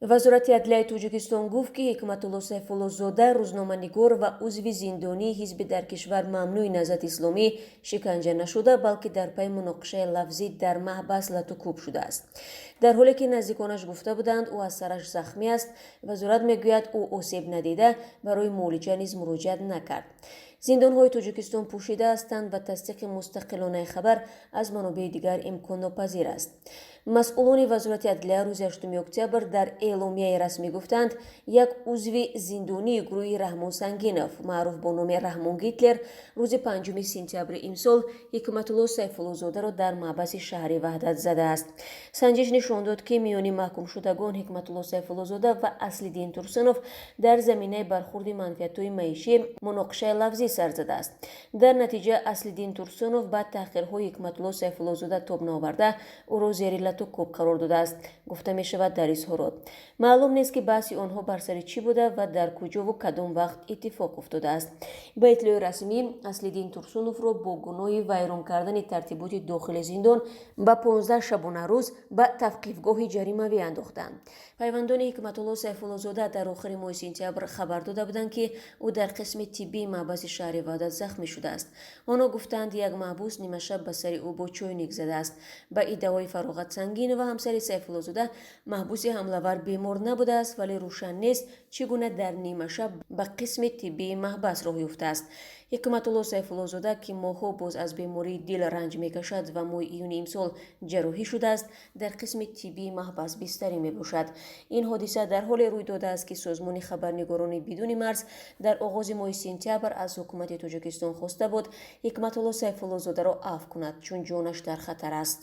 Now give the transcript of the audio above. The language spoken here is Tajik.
Вазорати адлияи Тоҷикистон гуфт, ки Ҳикматулло Сайфуллозода, рӯзноманигор ва узви зиндонии ҳизби дар кишвар мамнӯи Наҳзати Исломӣ, шиканҷа нашуда, балки дар пайи муноқишаи лафзӣ дар маҳбас лату кӯб шудааст. Дар ҳоле ки наздиконаш гуфта буданд, ӯ аз сараш захмӣ аст, вазорат мегӯяд, ӯ осеб надида, барои муолиҷа низ муроҷиат накард. Зиндонҳои Тоҷикистон пӯшида ҳастанд ва тасдиқи мустақилонаи хабар аз манобеи дигар имконнопазир аст. Масъулони Вазорати адлия рӯзи 8 октябр дар эъломияи расмӣ гуфтанд, як узви зиндонии гурӯҳи Раҳмон Сангинов, маъруф бо номи Раҳмон Гитлер, рӯзи 5 сентябри имсол Ҳикматулло Сайфуллозодаро дар маҳбаси шаҳри Ваҳдат задааст. Санҷиш нишон дод, ки миёни маҳкумшудагон Ҳикматулло Сайфуллозода ва Аслиддин Турсунов дар заминаи бархурди манфиатҳои маишӣ муноқишаи лафзӣ сар задааст. Дар натиҷа Аслиддин Турсунов ба таҳқирҳои Ҳикматулло Сайфуллозода тоб наоварда, ӯро зери лату кӯб қарор додааст, гуфта мешавад дар изҳорот. Маълум нест, ки баҳси онҳо бар сари чӣ буда ва дар куҷову кадом вақт иттифоқ уфтодааст. Ба иттилои расмӣ, Аслиддин Турсуновро бо гуноҳи вайрон кардани тартиботи дохили зиндон ба 15 шабонарӯз ба тавқифгоҳи ҷаримавӣ андохтанд. Пайвандони Ҳикматулло Сайфуллозода дар охири моҳи сентябр хабар дода буданд, ки ӯ дар қисми тиббии маҳбаси шаҳри Ваҳдат захмӣ шудааст. Онҳо гуфтанд, як маҳбус нимашаб ба сари ӯ бо чойник задааст. Ба иддаои Фароғат Сангинова, ҳамсари Сайфуллозода, маҳбуси ҳамлавар бемор набудааст, вале рӯшан нест, чӣ гуна дар нимашаб ба қисми тиббии маҳбас роҳ ёфтааст. Ҳикматулло Сайфуллозода, ки моҳҳо боз аз бемории дил ранҷ мекашад ва моҳи июни имсол ҷарроҳӣ шудааст, дар қисми тиббии маҳбас бистарӣ мебошад. Ин ҳодиса дар ҳоле рӯй додааст, ки Созмони хабарнигорони бидуни марз дар оғози моҳи сентябр аз ҳукумати Тоҷикистон хоста буд, Ҳикматулло Сайфуллозодаро афв кунад, чун ҷонаш дар хатар аст.